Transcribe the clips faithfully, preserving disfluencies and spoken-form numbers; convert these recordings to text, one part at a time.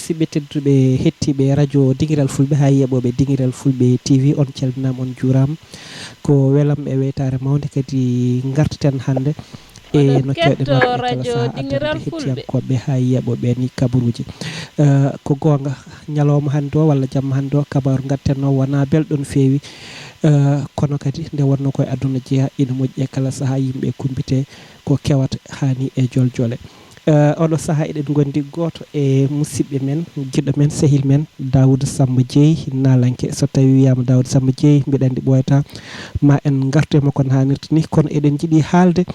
Musidɓe tedduɓe, hettiiɓe radio Dingiral Fulɓe haa yeeɓooɓe Dingiral Fulɓe T V, on calminaama, on njuuraama. Ko welam e weytaare mawnde kadi ngartaten hannde e no keewɗen waɗde e kala sahaa, addande hettiyankooɓe haa yeeɓooɓe ni kabaruuji. Eh, ko goonga, ñalawma hannde o walla jamma hannde o, kabaaru ngarten o wonaa belɗo no feewi. Eh, kono kadi nde wonnoo ko e aduna jeyaa, ina moƴƴi e kala sahaa yimɓe kumpite ko kewata haani e joljole. Eh, oɗo sahaa eɗen ngondi gooto e musidɓe men, giɗo men, sehil men, Daouda Samba Dieye, naalanke. So tawi wiyaama Daouda Samba Dieye, mbiɗa anndi ɓooyata ma en ngartu e makko no haanirta ni, kono eɗen njiɗi haalde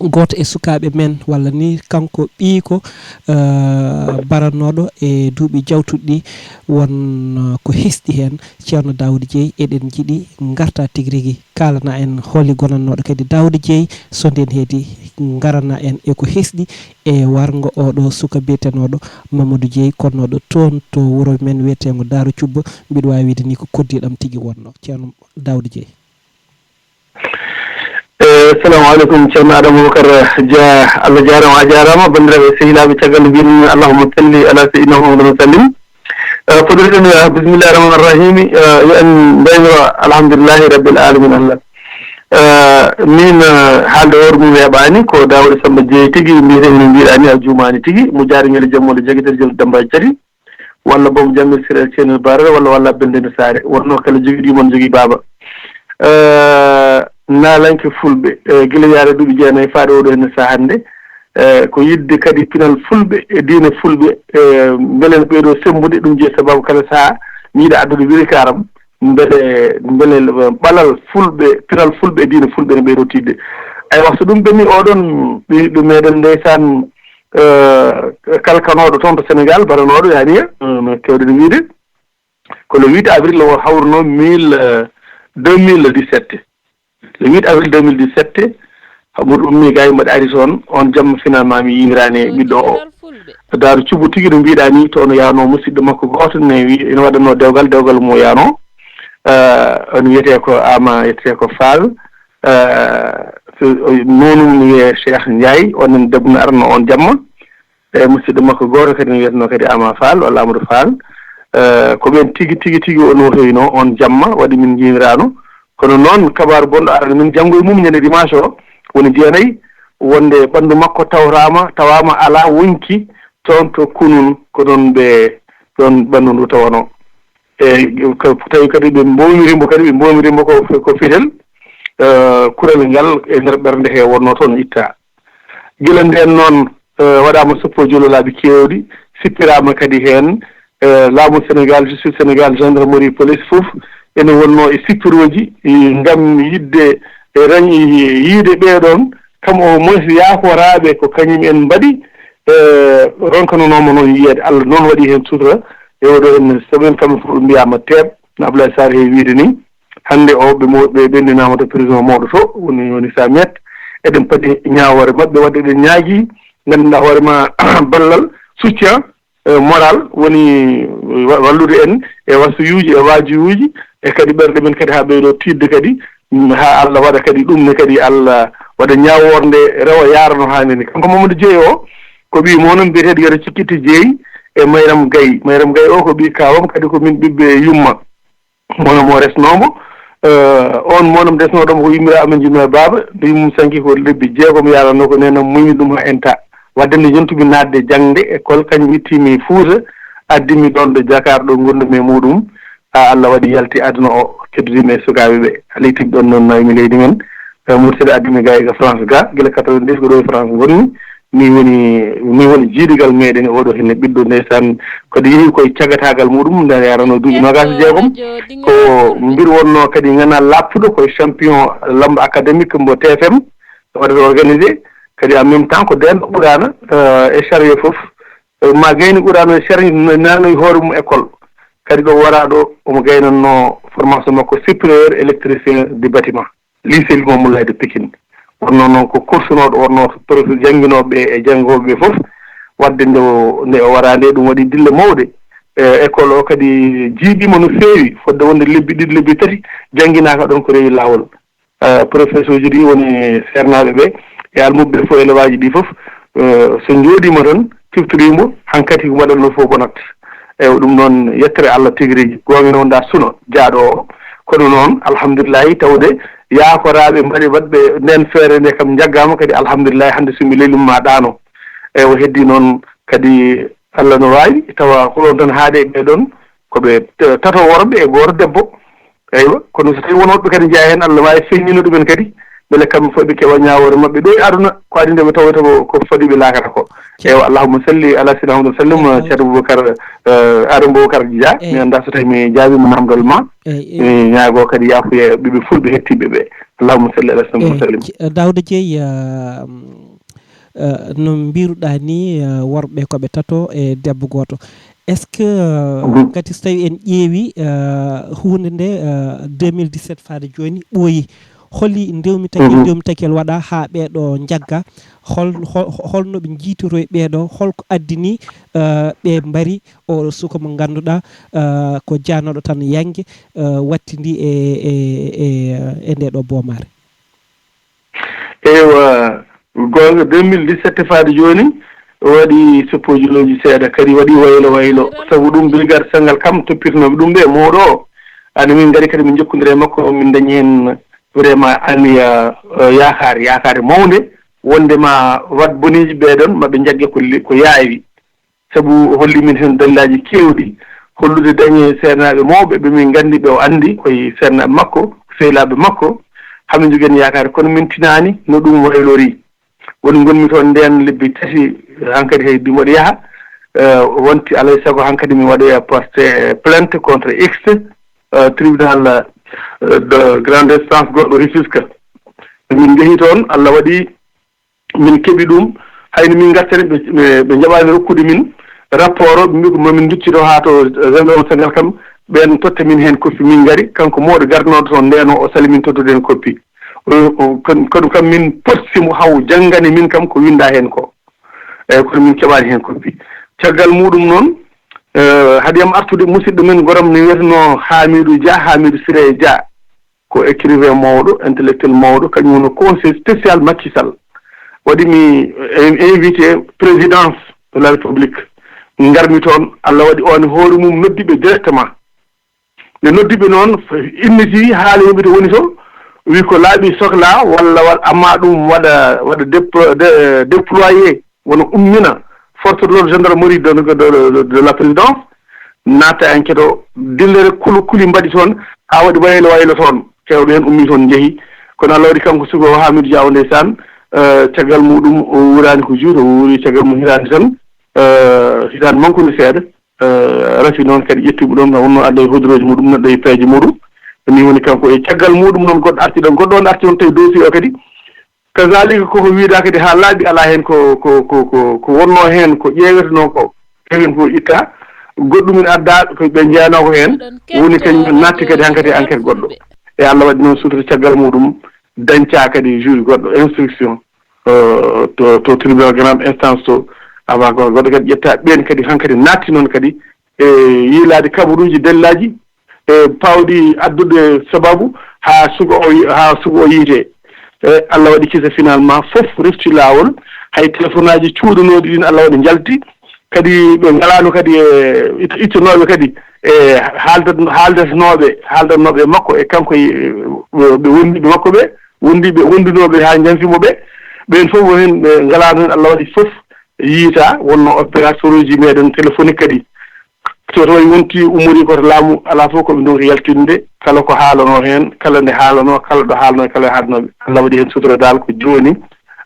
gooto e sukaaɓe men, walla ni kanko ɓiiko, eh, baranooɗo e duuɓi jawtuɗi ɗi, won, eh, ko hesɗi heen. Ceerno Daouda Dieye, eɗen njiɗi ngarta tigi rigi, kaalana en holi gonannooɗo kadi Daouda Dieye, so ndeen heedi, ngarana en e ko hesɗi e warngo oɗo suka biyetenooɗo Mamadou Dieye, konnooɗo toon to wuro men wiyeteengo Daaro Cubba. Mbiɗo waawi wiide ni ko koddiiɗam tigi wonnoo, Ceerno Daouda Dieye. Eh, assalamu aleykum, Ceerno Adama Boubacar Dia. Allah jaaraama, a jaaraama. Banndiraaɓe e sehilaaɓe, caggal nde mbiɗen allahumma salli ala sayyidina Muhammadin wa sallim. Eh, puɗɗorɗen, eh, bismillahi rahmani rahimi. Eh, yo en mbaynoro alhamdulillahi rabbil alamin Allah. Eh, min, eh, haalde hoore mum weeɓaani, ko Daouda Samba Dieye tigi mbiyetee, no mbiɗaa ni, a juumaani tigi, mo Jaari Ñalli Jamma, mo Jagitel Jol Damba Cati, walla boom Jamil Sirel Ceenel Barere, walla, walla Belde Nde Saare. Wonnoo kala jogiiɗo yumma no jogii baaba. Eh, naalanke Fulɓe, eh, gila yaade duuɓi jeenayi faade oɗo henne sahaa hannde, eh, ko yiɗde kadi pinal Fulɓe e diine Fulɓe, eh, mbele no ɓeydo semmbude, ɗum jeyi sababu kala sahaa mi yiɗa addude wirikaaram, mbele, mbele ɓalal Fulɓe, pinal Fulɓe e diine Fulɓe no ɓeydo tiiɗde. Aywa, so ɗum ɓenni, oɗon ɓiɗɗo meɗen ndeysaan, eh, kalkanooɗo toon to Sénégal, baranooɗo, yaani, eh, no keewɗen wiide, ko le huit avril o hawruno mille, eh, deux mille dix-sept. Le huit avril deux mille dix-sept, Hamoud Ummi Gaye mbaɗi ari toon, on jamma finalement mi yiiniraani e ɓiɗɗo o. Daaru Cubu tigi no mbiɗaa ni, toon o yaano musidɗo makko gooto ne wi-, ina waɗanno dewgal, dewgal mo yaano. Eh, on wiyetee ko Ama, wiyetee ko Fall. Eh, so, o, noonu mum no wiyee Cheikh Ndiaye, onen debbo no arno on jamma. E musidɗo makko gooto kadi no wiyetenoo kadi Ama Fall walla Amadou Fall. Eh, ko ɓeen tigi, tigi, tigi o nootoyinoo on jamma, waɗi min njiiniraano. Kono noon, kabaaru bonɗo arani min janngo e mum ñande dimanche o, woni jeenayi, wonde ɓanndu makko tawraama, tawaama alaa wonki toon to Kunun, ko ɗoon ɓe, ɗoon ɓanndu ndu tawanoo. E ko tawi kadi ɓe mboomiri mbo, kadi ɓe mboomiri mbo ko, ko fitel, eh, kural ngal e nder ɓernde he wonnoo toon ittaa. Gila ndeen noon, eh, waɗaama soppo julolaaɓe keewɗi, sippiraama kadi heen, eh, laamu Sénégal, justice Sénégal, gendarmerie, police fof ene wonnoo e sippirooji, i, ngam yiɗde e reñ-, i, yiide ɓee ɗoon, kam au moins yaakoraaɓe ko kañum en mbaɗi, eh, ronkanonooma noon yiyeede. Allah noon waɗi heen sutura e oɗo heen semaine, kamɓe fof ɓe mbiyaama teeɓ, no Abdoulaye Sarr heewi wiyde nii. Hannde o, ɓe mo-, ɓe ɓenndinaama to prison mawɗo to, woni, woni Samiat. Eɗen padi ñaawoore maɓɓe, wadde eɗen ñaagii, ngannduɗaa hoore ma, ballal, soutien, eh, moral, woni wa-, wallude en e wasiyuuji, e waajuuji, e kadi ɓerɗe men kadi haa ɓeydo tiiɗde kadi, mm, haa Allah waɗa kadi ɗum ne kadi Allah waɗa ñaawoore nde rewa yaara no haani ni. Kanko Mamadou Dieye o, ko ɓii mooɗon mbiyeteeɗo Yero Cikkitti Dieye e Mayram Gaye. Mayram Gaye o ko ɓii kaawam, kadi ko min ɓiɓɓe yumma. Mono mo resnoo mo, eh, oon mono mo desnooɗo mo ko yummiraaɓe men, yummiraaɓe baaba, nde yummum sanki ko lebbi jeegom, yaranno ko neene am muñni ɗum haa enta. Wadde nde yontumi naatde jaŋde école, kañum ittii mi Fuuta, addi mi ɗoon ɗo Dakar ɗo ngondu-mi e muuɗum, haa Allah waɗi yalti aduna o, keddodii mi e sukaaɓe ɓe. Alaa e tigi ɗoon noon nawmi leydi men, eh, Mauritanie, addi mi ga e France ga, gila quatre-vingt-dix ko ɗo e France ngonmi. Min woni, min woni jiidigal meɗen oɗo henne ɓiɗɗo ndeysaan, kadi yehi koye cagataagal muɗum, nde yaranoo duuɓi noogaas e jeegom. Ko mbir wonnoo kadi ŋana lappuɗo, ko champion lamɗo académique mbo T F M waɗata organisé. Kadi en même temps ko deenɗo Qur'aana, eh, e sariya fof. Eh, ma gayni Qur'aana e sariya, nanoy hoore mum école. Kadi ɗo wara ɗo, omo gaynannoo formation makko supérieur électricien du bâtiment. Lycée Limamou Laye de Pikine. Wonnoo noon ko korsunooɗo, wonnoo ko professeur jannginooɓe e janngooɓe ɓe fof. Waɗde nde o, nde o waraa nde, ɗum waɗi dille mawɗe. E, école o kadi jiiɓiima no feewi, fodde wonde lebbi ɗiɗi, lebbi tati, jannginaaka ɗoon, ko rewi laawol. Eh, professeur uji ɗi woni seernaaɓe ɓe, e almuɓɓe fof, élève aji ɗi fof, eh, so njooɗiima tan, siftoriimo, hankadi ko mbaɗatnoo fof bonat. Eewa, ɗum noon, yettere Allah tigi rigi, goonga noon, ndaa suno jaaɗo o. Kono noon, alhamdulillahi, tawde yaakoraaɓe mbaɗi, waɗɓe ndeen feere nde kam njaggaama kadi, alhamdulillahi, hannde so mi lelii ma ɗaano. Eewa, heddii noon kadi, Allah no waawi, tawa ko ɗoon tan haaɗi e ɓee ɗoon, ko ɓe t-, tato worɓe e gooto debbo. Eywa, kono so tawii won woɓɓe kadi njeyaa heen, Allah waawi feññinude ɗumen kadi, mbele kamɓe fof ɓe keɓa ñaawoore maɓɓe ɗo e aduna, ko adii nde ɓe tawata ko, ko fadi ɓe laakara ko. Eywa, allahumma salli ala sayyidina Muhammad wa sallim, Ceerno Boubacar, eh, Adama Boubacar Dia. Mi anndaa so tawii mi jaabiima naamndal ma. Mi ñaagoo kadi yaafuya ɓe, ɓe fulɓe hettiiɓe ɓe. Allahumma salli ala sayyidina Muhammad wa sallim. Daouda Dieye, ah, eh, no mbiruɗaa ni, eh, worɓe ko ɓe tato e debbo gooto. Est-ce que, eh, kadi so tawii en ƴeewi, eh, huunde nde, eh, deux mille dix-sept faade jooni ɓooyi, holi ndewmi taki, ndewmi takel waɗa haa ɓee ɗo njagga? Hol-, hol-, holno ɓe njiytoro e ɓee ɗo? Holko addini, eh, ɓe mbari oo ɗo suka mo ngannduɗaa, eh, ko jaanooɗo tan yaŋge, eh, wattidi e, e, e, e ndee ɗo boomaare? Eywa, goonga, deux mille dix-sept faade jooni, waɗi soppojolooji seeɗa, kadi waɗi waylo waylo. Sabu ɗum, brigade Senngal kam toppitnooɓe ɗum ɓe, mawɗo o. Ani min ngari kadi min njokkondira e makko, min ndañi heen vraiment anniya, eh, yaakaare, yaakaare mawnde, wonde ma waɗ boneeji ɓee ɗoon, ma ɓe njagge ko li-, ko yaawi. Sabu o holli min heen daliilaaji keewɗi, hollude dañe seernaaɓe mawɓe ɓe min nganndi, ɓe o anndi koye seernaaɓe makko, sehilaaɓe makko, haa min njogii heen yaakaare. Kono min tinaani no ɗum waylorii. Woni ngonmi toon ndeen lebbi tati, hankadi hay ɗum waɗi yaha, eh, wonti alaa e sago hankadi mi waɗoya porte plainte contre X, eh, tribunal, eh, de grande instance goɗɗo Rufisque. Min njehi toon, Allah waɗi min keɓi ɗum, hayno min ngartani ɓe, ɓe, ɓe njaɓaani rokkude min rapport o, ɓe mbi ko mamin nduccito haa to gendarme Senngal kam, ɓeen totta min heen koppi, min ngari, kanko mawɗo garnooɗo toon ndeen o, o salii min tottude heen koppi. O, o, kon-, kono kam min posti mo haa o janngani min kam ko winndaa heen ko. Eeyi, kono min keɓaani heen koppi. Caggal muuɗum noon, eh, hade am artude musidɗo men goram ne wiyetenoo Hamidou Dia, Hamidou Siré Dia. Ko écrivain mawɗo, intellectuel mawɗo, kañum woni conseil spécial Macky Sall. Waɗi mi in-, invité présidence de la République. Ngarmi toon, Allah waɗi o ne hoore mum noddi ɓe directement. Nde noddi ɓe noon, inniti haala yimɓe to woni to, wi ko laaɓi soklaa walla, walla amma ɗum waɗa, waɗa déplo-, dé-, déployé. Wona ummina force de l'ordre, gendarmerie de, de, de, de la présidence, natta enquête o, dillere kuli kuli mbaɗi toon, haa waɗi waylo waylo toon. Keewɓe heen ummi toon, njehi. Kono Allah waɗi kanko suka o Hamidou Dia o, ndeysaan, eh, caggal muɗum o wuuraani ko juuti, o wuuri caggal mum hitaande tan, eh, hitaande mankude seeɗa, eh, rafi noon kadi ƴettuɓe ɗoon, wonno adda e hudurooji muɗum, neɗɗo e peeje muɗum. Ni woni kanko e caggal muɗum noon goɗɗo arti ɗoon, goɗɗo on arti on tawi dossier o kadi. Kazaalika, koko wiidaa kadi haa laaɓi, alaa heen ko, ko, ko, ko, ko wonnoo heen, ko ƴeewetenoo ko, heen ko itta, goɗɗum ina addaa, ko ɓe njeyanoo ko heen, woni kañum naatti kadi hankadi e enquête goɗɗo. E Allah waɗi noon sutura, caggal muɗum dañcaa kadi juge goɗɗo instruction, euh, to, to tribunal grande instance to, avant ko goɗɗo kadi ƴettaa, ɓeen kadi hankadi naatti noon kadi e yiilaade kabaruuji, dalillaaji, e paawɗi addude sababu haa suka o yi-, haa suka o yiyetee. E Allah waɗi kisa, finalement fof refti laawol, hay téléphone aji cuuɗanooɗi ɗin Allah waɗi njalti, kadi ɓe ngalaano kadi e it-, ittanooɓe kadi e haaldat-, haaldatnooɓe, haaldatnooɓe e makko e kanko e, e, ɓe wondiiɓe makko ɓe, wondiiɓe, wondunooɓe haa njanfi mo ɓe, ɓeen fof won heen ɓe ngalaano heen, Allah waɗi fof yiita, wonno opérateur uji meɗen téléphonique kadi. So tawi wonti ummorii ko to laamu, alaa fof ko ɓe ndonki yaltinde, kala ko haalanoo heen, kala nde haalanoo, kala ɗo haalanoo, kala e haalanooɓe. Allah waɗi heen sutura dal ko jooni,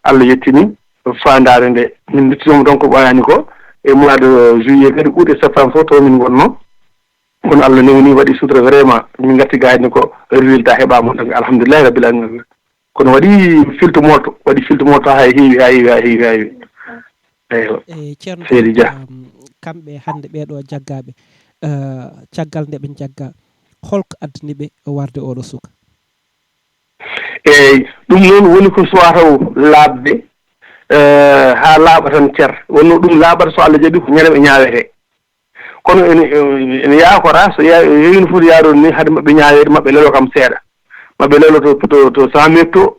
Allah yettini faandaare nde. Min nduttinooma donc ko ɓooyaani ko, e mois de juillet kadi, août et septembre fof to min ngonnoo. Kono Allah newni, waɗi sutura vraiment, min ngatti gayni ko résultat heɓaama, donc alhamdulillahi rabbil alamin. Kono waɗi filto moto, waɗi filto moto haa heewi, haa heewi, haa heewi, haa heewi. Eywa. E Ceerno Seydi Dia. Dia, um, kamɓe hannde ɓee ɗoo jaggaaɓe, eh, caggal nde ɓe njaggaa, holko addani ɓe warde oo ɗoo suka? Eeyi, ɗum noon woni ko suwata o laaɓde, eh, haa laaɓa tan cer. Wonno ɗum laaɓata, so Allah jaɓi, ko ñande ɓe ñaawetee. Kono ene, ene yaakora, so ya-, heewino foti yaarude ni, hade maɓɓe ñaaweede, maɓɓe lelo kam seeɗa. Maɓɓe lelo to, to, to cent mètres to,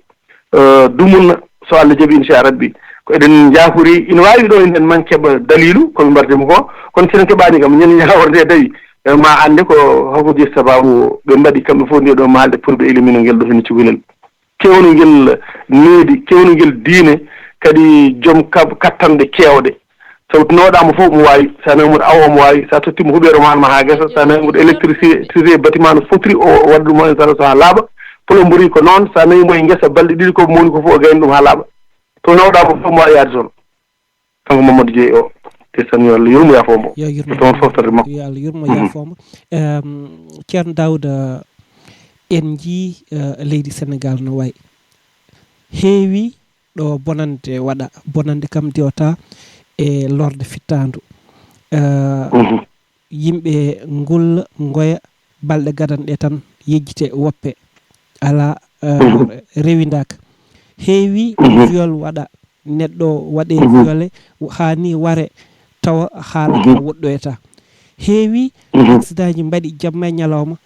eh, dumunna, so Allah jaɓi, inchallah rabbi. Eɗen njaafori, ina waawi ɗo en, en maa keɓa daliilu ko ɓe mbarde mo ko, kono so en keɓaani kam, ñande ñalawma nde tawi, eh, ma annde ko hoko jeyi sabaabu o. Ɓe mbaɗi kamɓe fof nde ɗo maalde pour ɓe éliminer ngel ɗo heen cukalel. Keewno ngel needi, keewno ngel diine, kadi joom kab-, kattanɗe keewɗe. Sabu nawɗaama fof omo waawi, so a nawii mo awa omo waawi, so a totti mo huɓeere o mahnama haa gasa, so a nawii mo électricité bâtiment no fotiri o waɗa ɗum heen so haa laaɓa, plomberie ko noon, so a nawii mo e ngesa balɗe ɗiɗi ko mawni ko fof o gayna ɗum haa laaɓa. To nawɗaama fof omo waawi yahde toon. Kanko Mamadou Dieye o, ndeysaan, yo Allah yurmo yaafoo mo. Yo yurmo. Toon foftorde makko. Yo Allah yurmo Mhm. yaafoo mo. Em, Ceerno Daouda, en njii, eh, leydi Senegaal no wayi. Heewi ɗo bonande waɗa, bonande kam diwata e lorde fittaandu. Eh, Mhm. yimɓe ngulla, ngoya, balɗe gadanɗe tan yejjite woppe. Alaa, eh, Mhm. rewindaaka. Heewi Mhm. viol waɗa, neɗɗo waɗe Mhm. viole, haani ware tawa haala Mhm. ka woɗɗoyata. Heewi Mhm. accidentji mbaɗi jamma e ñalawma,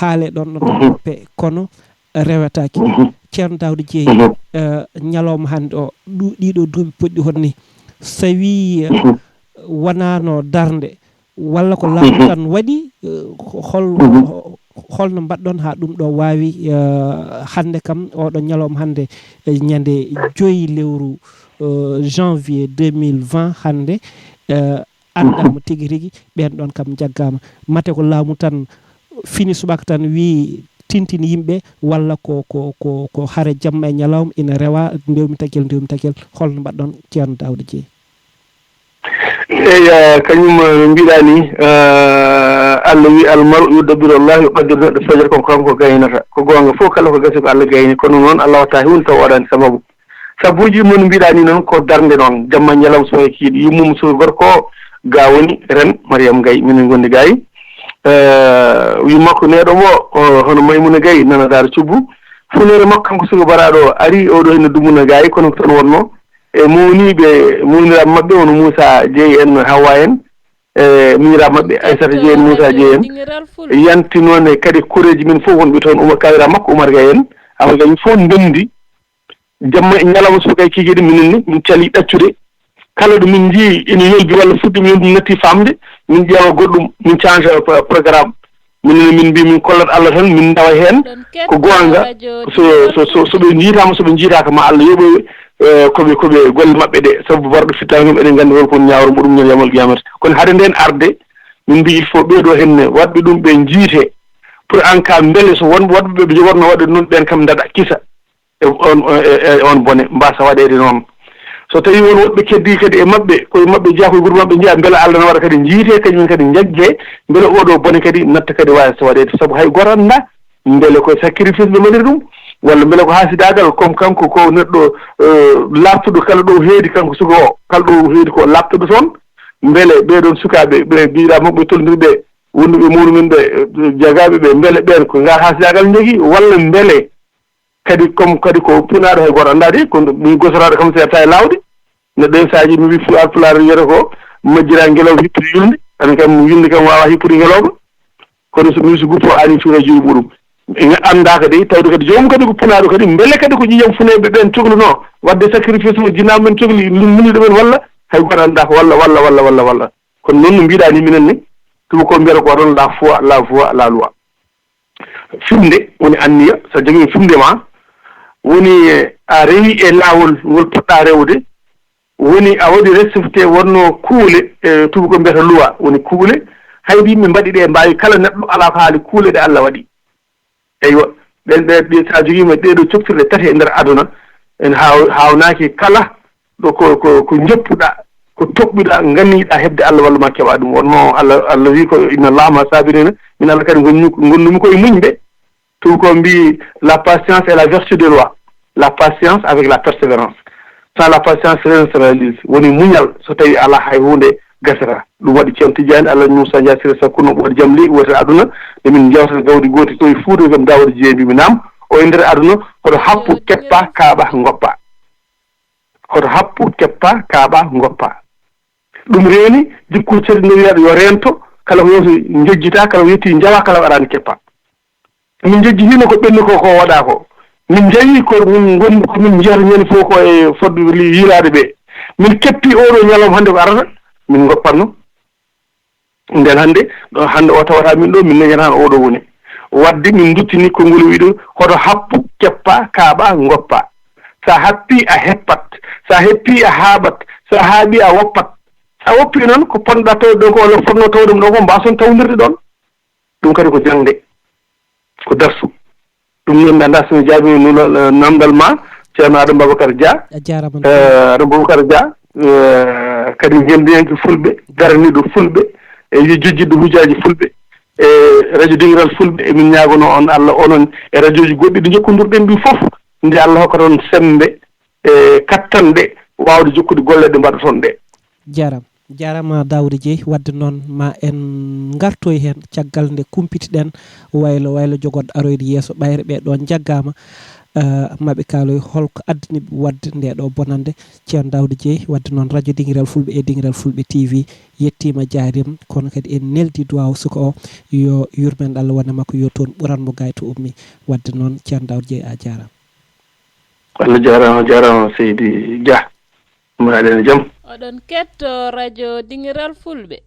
haale ɗon ɗon Mhm. woppe, kono rewetaaki. Mhm. Ceerno Daouda Dieye, Mhm. eh, ñalawma hannde o, ɗu-, ɗiɗo duuɓi poɗɗi honni, so tawi, eh, Mhm. wonano darnde, walla ko laamu Mhm. tan waɗi, eh, ko hol-, Mhm. holno mbaɗɗon haa ɗum ɗo waawi, eh, hannde kam, oɗo ñalawma hannde, eh, ñande joyi lewru, eh, janvier deux mille vingt hannde, eh, anndaama Mhm. tigi rigi, ɓeen ɗoon kam njaggaama. Mate ko laamu tan fini subaka tan wii tintin yimɓe, walla ko, ko, ko, ko hare jamma e ñalawma ina rewa, ndewmi takel, ndewmi takel, holno mbaɗɗon, Ceerno Daouda Dieye? Eyi, eh, kañum, eh, no mbiɗa ni, eh, Allah wi, "Al mar'u yudabbiru Allah yuqaddiru", neɗɗo fajata ko kanko gaynata. Ko goonga fof, kala ko gasi ko Allah gayni, kono noon Allah watta huunde taw o waɗani sababu. Sabuuji mun mbiɗa ni noon ko darnde noon, jamma ñalawma so e kiiɗi, yummum so gorko o, ga woni Ren Mariam Gaye, minen gondi Gaye. Eh, wi makko neɗɗo mo, o, hono Maymuna Gaye, nana Daara Cubbu. Funere makko kanko suka baraɗo o ari, oɗo ene dumuna Gaye, kono ko toon wonno. E mawniiɓe, mawniraaɓe maɓɓe woni Moussa Dieye en, Hawa en, e miñiraaɓe maɓɓe, Aissata Dieye en, Moussa Dieye en. Yanti noon e kadi koreeji men fof wonɓe toon, Oumar, kawira makko Oumar Gaye en, Amadou Gaye, fof ndenndi. Jamma e ñalawma subaka e kiikiiɗe minen ni, min calii ɗaccude. Kala ɗo min njii ina yolbi walla fuɗɗiima yolbi, min natti faamde, min ƴeewa goɗɗum, min change pro-, programme. Minen min mbii min kollat Allah tan, min ndawa heen. Ko goonga, so, so, so, so ɓe njiitaama, so ɓe njiitaaka, ma Allah yoɓoy, eh, ko ɓe, ko ɓe golle maɓɓe ɗe, sabu barɗo fittaango mum, eɗen nganndi hol kon ñaawre muɗum ñande yawmal qiyamata. Kono hade ndeen arde, min mbii il faut ɓee ɗo henne waɗɓe ɗum ɓe njiite, pour en cas mbele so wonɓe waɗɓe ɓe jogorno waɗde noon, ɓeen kam ndaɗa kisa. E on, e, e, e on bone, mbasa waɗeede noon. So tawi won woɗɓe keddi kadi e maɓɓe, koye maɓɓe jeya, koye groupe maɓɓe njeya, mbele Allah na waɗa kadi njiite, kañum en kadi njagge, mbele oɗo bone kadi natta kadi waasa waɗeede. Sabu hay gooto annda mbele koye sacrifice ɓe mbaɗiri ɗum, walla mbele ko haasidaagal, comme kanko ko neɗɗo, eh, laaɓtuɗo, kala ɗo heedi kanko suka o, kala ɗo heedi ko laaɓtuɗo toon. Mbele ɓee ɗoon sukaaɓe, ɓe mbiɗa maɓɓe tolndirɓe, wonduɓe mawnu men ɓe, eh, jagaaɓe ɓe, mbele ɓeen ko ngal haasidaagal njogii, walla mbele kadi, comme kadi ko punaaɗo, hay gooto anndaa de, kono min gosoraaɗo kam seerta e laawde. Neɗɗo en saaji mi wi Pulaar, Pulaar wiyata ko majjira ngelooba hippita yulnde, amin kam yulnde kam waawa hippude ngelooba. Kono so min so guppo aani cuura joyi muɗum. En anndaaka de, tawde kadi joomum kadi ko punaaɗo kadi, mbele kadi ko ƴiiƴam funeeɓe ɓeen coklunoo, waɗde sacrifice mo jinaaɓe men cokli, min muni ɗumen walla, hay gooto anndaaka walla, walla, walla, walla, walla. Kono noon no mbiɗa ni minen ni, tubakoɓe mbiyata ko ɗon la foi, la voie, la loi. Fimde woni anniya, so a jogii fimde ma, woni a rewi e laawol ngol poɗɗa rewde, woni a waɗi respecté wonno kuule, e tubakoɓe mbiyata loi, woni kuule, haydi yimɓe mbaɗi ɗe mbaawi kala neɗɗo, alaa ko haali kuule ɗe Allah waɗi. Eywa, ɓen ɓe, ɓe, so a jogiima ɗee ɗoo coktirɗe tati e nder aduna, en haaw-, haawnaaki kala ɗo ko, ko, ko njoppuɗaa, ko toɓɓuɗaa, nganiiɗaa heɓde Allah walla ma keɓaa ɗum. Wonno Allah, Allah wi ko, "Inna Allaha ma'a sabirina", min Allah kadi ngonnu-, ngonnumi ko e muñɓe. Tubakoɓe mbii, "La patience est la vertu de loi." La patience avec la persévérance. Sans la patience, rien ne se réalise. Woni muñal, so tawi alaa hay huunde gasata. Ɗum waɗi Ceerno Tijjaani Alhaji Muusa Njaay Siré Sakkuno, waɗi jam leydi, wota aduna, nde min njewtata gawdi gooti to e Fuuta, kam Daawuda Jeeyi mbimi naam, o e nder aduna, hoto happu, keppa, kaaɓa, ngoppa. Hoto happu, keppa, kaaɓa, ngoppa. Ɗum reeni jikku cettinowiyaaɗo yo reento, kala ko yewti njejjita, kala ko yetti njawa, kala ko araani keppa. Min njejjitiino ko ɓenni ko, ko waɗaa ko. Min njawi ko min ngonndi ko min njiyata ñande fof ko e fodde li-, yilaaɓe ɓe. Min keppi oɗo ñalawma hannde ko arata, min ngoppatno. Nden hannde, ɗo hannde o tawata min ɗo, min dañata oɗo woni. Wadde min duttini konngol wiɗo, hoto happu, keppa, kaaɓa, ngoppa. Sa happi, a heppat. Sa heppi, a haaɓat. Sa haaɓi, a woppat. Sa woppi noon, ko ponɗa tawde ɗon ko walla fotno tawde ɗum ɗon ko mbason tawdirde ɗon. Ɗum kadi ko jaŋde, ko darsu. Ɗum noon, mi anndaa so mi jaabiima nula-, namndal ma, Ceerno Adama Babacar Dia. A jaaraama no Eh, Adama Babacar Dia, eh, kadi ngenndiyanke fulɓe, daraniiɗo fulɓe, e yo jojjitɗo hujjaaji fulɓe. E radio Dingiral Fulɓe, emin ñaagono on Allah, onon e radioji goɗɗi ɗi njokkondirɗen ɗi fof, nde Allah hokkata on semmbe e kattanɗe waawde jokkude golle ɗe mbaɗaton ɗe. Jaaraama. Jaaraama Daawuda Jeey. Wadde noon, ma en ngartoy heen caggal nde kumpitiɗen waylo waylo jogorɗo aroyde yeeso ɓayre ɓe ɗoon njaggaama, eh, maɓe kaaloy holko addani ɓe waɗde nde ɗo bonannde. Ceerno Daawuda Jeey, wadde noon radio Dingiral Fulɓe e Dingiral Fulɓe T V yettiima, jaariima, kono kadi en neldi duwaaw suka o, yo yurmeende Allah wone makko, yo toon ɓuran mo gay to ummi. Wadde noon, Ceerno Daawuda Jeey, a jaaraama. Allah jaaraama, jaaraama seydi Dia. Mbaɗen jam. Oɗon ketto radio Dingiral Fulɓe.